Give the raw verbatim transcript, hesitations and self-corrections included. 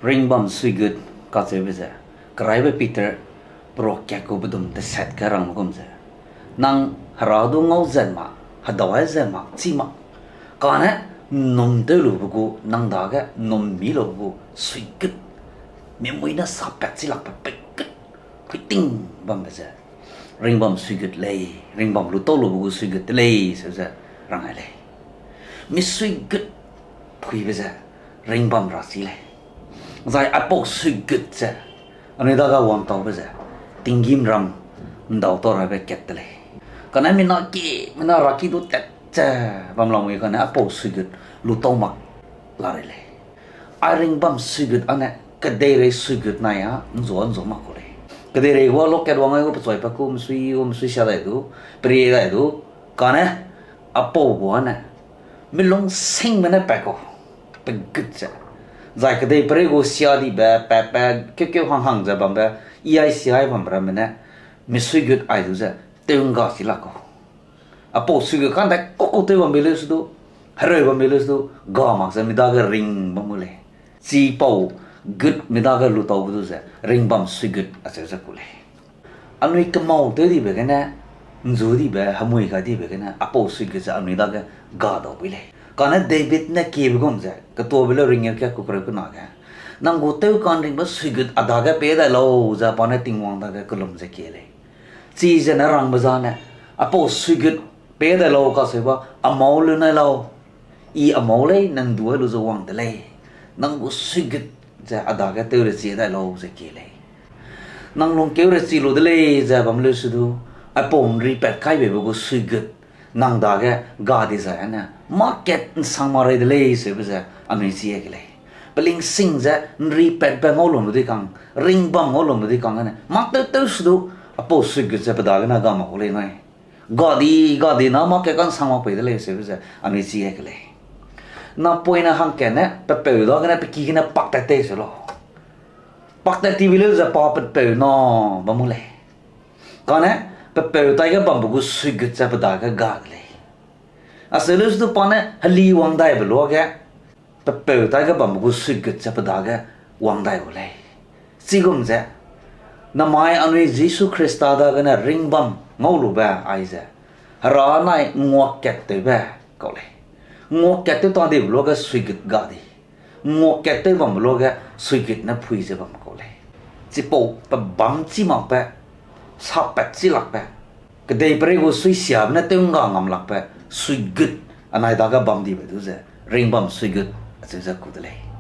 Ringbam suigut kacheube ze, Keraibe Peter peruak kat gu bedum deset ge rangbe gum ze, nang Hera du ngau ze mak, hedau ai ze mak, chî mak, kane ’nnum tew lube gu, nang dage ’nnum mi lube gu suigut, mi mui ne sapat chi lakbe peigut, puiting bambe ze, ringbam suigut lei, ringbam lu tau lube gu suigut de lei, seu ze rang ai lei. Mi suigut phuibe ze ringbam ra chi lei. Zai aipau suigut ze anui dage wangtaube ze tinggîm ram ’ndau tau rabe kat de lei. Kane mina ki, mina ra ki du tat ze bam lamui kane aipau suigut lu tau mak la rei lei. Ai ringbam suigut â ne kedeirei suigut nai â ’nzu ’nzu mak ku lei. Kedeirei gua lokat wang ai gu pechuai pa ku mesui gu mesui sia dai du, perie dai du, kane aipau gu â ne milung singme ne pat kau, pegut ze. Zai kedei perei gu sia dibe, pat pat, keu keu hang hang ze bambe, i ai sia ai bambe ramme ne, mi suigut ai du ze, tew ’ngga chi lak kau. Aipau suigut kandai kau kau tew bambe leu se du, hereu bambe leu se du, ga mak ze mi dage ring bam gu lei. Chipau gut mi dage lu taube du ze ringbam suigut acheu ze ku lei. Anui kemau tew dibe gene, ’nzu dibe, hemui gai dibe gene, aipau suigut ze anui dage ga dau bui lei. Kane David ne kiebe gum ze, ketuabe leu ringeu kat ku kereu kena ge, nang gu tew ka'nringbe suigut a dage pei dai lau ze pa ne Tingwang dage kellum ze kie lei. Chize ne rangbe zane, aipau suigut pei dai lau kaseube, amau lu nai lau. I amau lei, nang du ai lu ze wang de lei. Nang gu suigut ze a dage tew rechi dai lau ze kie lei. Nang lungkeu rechi lu de lei ze bam leu se du, aipau ’nripat kai beibe gu suigut nang dage ga dizai â ne, mâ kat ’nsang ma rei de lei seube ze anui chi ai ke lei. Pelingsing ze ’nripatbe ngau lume dui kang, ringbam ngau lume dui kang â ne, mâ tew tew se du, aipau suigut ze pe dagene ga mak ku lei nui. Ga di, ga di na mâ kat ka'nsang mak pei de lei seube ze anui chi ai ke lei. Napoine hangkat ne, pepeu dagene, pe ki gene paktat tei se lau. Paktat tibe leu ze pa pepeu na bam gu lei. Kane, pepeu taige bambe gu suigut ze pe dage ga de lei. Acheu leu se du pa ne heli wang daibe luage, pepeu taige bambe gu suigut ze pe dage wang dai gu lei. Chigum ze, namai anui Jisu Khrista dagene ringbam ngau lube aize, Hera nai nguakattewbe kau lei. Nguakattew ta dibe luage suigut ga di. Nguakattew bambe luage suigut ne phui ze bam kau lei. Chipau pebâm chî makbe, sapat chi lakbe, kedei perei gu suisiabe ne tew ’ngga ngam lakbe suigut anai dage bam dibe du ze, ringbam suigut acheu ze ku de lei.